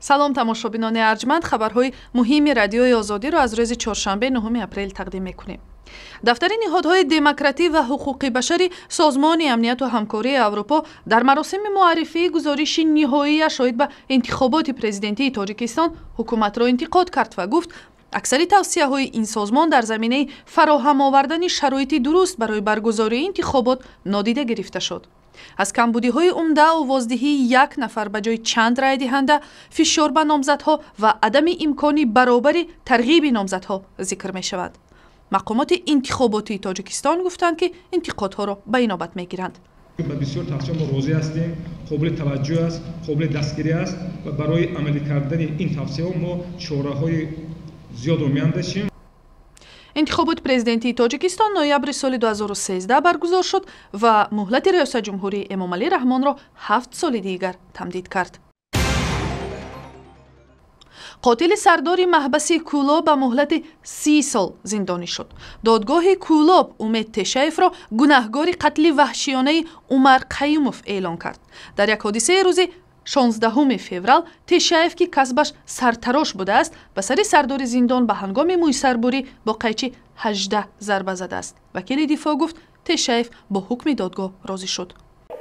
Салом, тамошобинони арҷманд. Хабарҳои муҳими Радиои Озодиро аз рӯзи чоршанбе, 9 апрел тақдим мекунем. Дафтари ниҳодҳои демократӣ ва ҳуқуқи башари Созмони амнияту ҳамкории Аврупо дар маросими муаррифии гузориши ниҳоияш оид ба интихоботи президентии Тоҷикистон ҳукуматро интиқод кард ва гуфт, аксари тавсияҳои ин созмон дар заминаи фароҳам овардани шароити дуруст барои баргузории интихобот нодида гирифта шуд. Аз камбудиҳои умда овоздиҳии як нафар ба ҷои чанд райдиҳанда, фишор ба номзадҳо ва адами имкони баробари тарғиби номзадҳо зикр мешавад. Мақомоти интихоботии Тоҷикистон гуфтанд, ки интиқодҳоро ба инобат мегиранд. Ба бисёр тавсия мо розӣ ҳастем, қобили таваҷҷӯҳ аст, қобили дастгирӣ аст ва барои амалӣ кардани ин тавсияҳо мо чораҳои зиёдро меандешем. Интихоботи президентии Тоҷикистон ноябри соли 2013 баргузор шуд ва муҳлати риёсатҷумҳурии Эмомалӣ Раҳмонро 7 соли дигар тамдид кард. Қотили сардори маҳбаси Кӯлоб ба муҳлати 30 сол зиндонӣ шуд. Додгоҳи Кӯлоб Умед Тешаевро гунаҳгори қатли ваҳшиёнаи Умар Қаюмов эълон кард. Дар як ҳодисаи рӯзи 16 феврал Тешаев, ки касбаш сартарош будааст, ба сари сардори зиндон ба ҳангоми мӯйсарбурӣ бо қайчи 18 зарба задааст. Вакили дифоъ гуфт, Тешаев бо ҳукми додгоҳ розӣ шуд.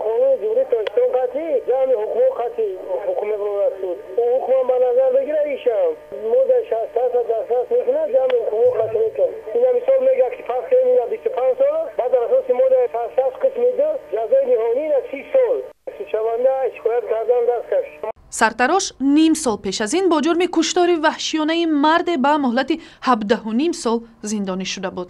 Қонуни Ҷумҳурии Тоҷикистон қатъӣ ҷамъи ҳукмҳо қатъӣ ҳукм мебарорад суд. Ӯ ҳукмам ба назар бигирад, ишам моддаи 68 дастрас мекунад, ҷамъи ҳукмҳо қатъӣ мекунад. Ина мисол мегӯяд, ки фарз кунем, ина 25 сол, баъд дар асоси моддаи 66 қисми 2 ҷазои ниҳоӣ ина 30 сол. Судшаванда шикоят кардан даст кашид. Сартарош ним сол пеш аз ин бо ҷурми куштори ваҳшиёнаи марде ба муҳлати 17,5 сол зиндонӣ шуда буд.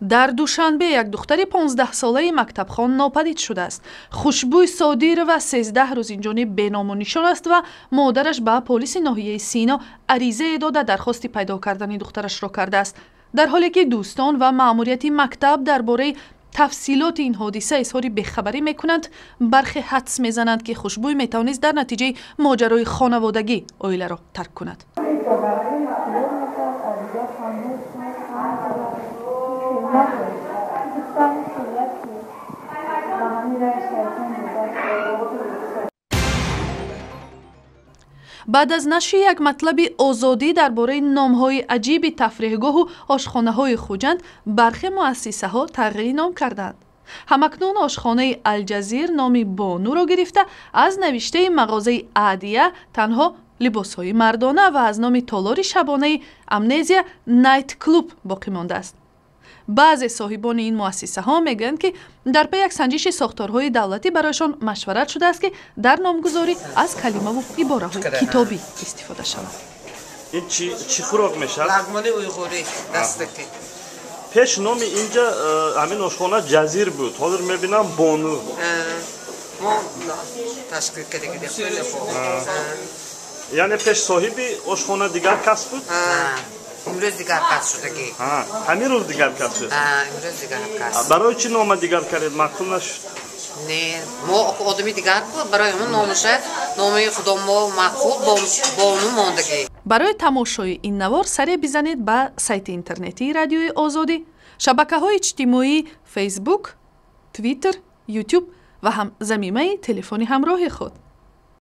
Дар Душанбе як духтари 15-солаи мактабхон нопадид шудааст. Хушбӯй Содирова 13 рӯз инҷониб беному нишон аст ва модараш ба полиси ноҳияи Сино аризае дода, дархости пайдо кардани духтарашро кардааст. Дар ҳоле ки дӯстон ва маъмурияти мактаб дар бораи тафсилоти ин ҳодиса изҳори бехабарӣ мекунанд, бархе ҳадс мезананд, ки Хушбӯй метавонист дар натиҷаи моҷарои хонаводагӣ оиларо тарк кунад. Баъд аз нашри як матлаби Озодӣ дар бораи номҳои аҷиби тафреҳгоҳу ошхонаҳои Хуҷанд, бархе муассисаҳо тағйири ном карданд. Ҳамакнун ошхонаи Алҷазир номи Бонуро гирифта, аз навиштаи мағозаи Адия танҳо либосҳои мардона ва аз номи толори шабонаи Амнезия Найт Клуб боқӣ мондааст. Баъзе соҳибони ин муассисаҳо мегӯянд, ки дар пай як санҷиши сохторҳои давлатӣ барояшон машварат шудааст, ки дар номгузорӣ аз калимаву ибораҳои китобӣ истифода шавад. Ин чӣ хӯрок мешавад? Лагмони уйғурӣ, дастаки. Пеш номи инҷа ҳамин ошхона Ҷазир буд, ҳозир мебинам Бону. Мо ташкил кардагидем. Яъне пеш соҳиби ошхона дигар кас буд? Имрӯз дигар кас шудагӣ. Ҳамин рӯз дигар кас шуд? Имрӯз дигар кас. Барои чӣ нома дигар кардед, маъқул нашуд? Не, мо одами дигар буд, барои ҳамон номаша номаи худомо маъқул Бону мондагӣ. Барои тамошои ин навор саре бизанед ба сайти интернетии Радиои Озодӣ, шабакаҳои иҷтимоӣ Фейсбук, Твиттер, Ютуб ва ҳам замимаи телефони ҳамроҳи худ.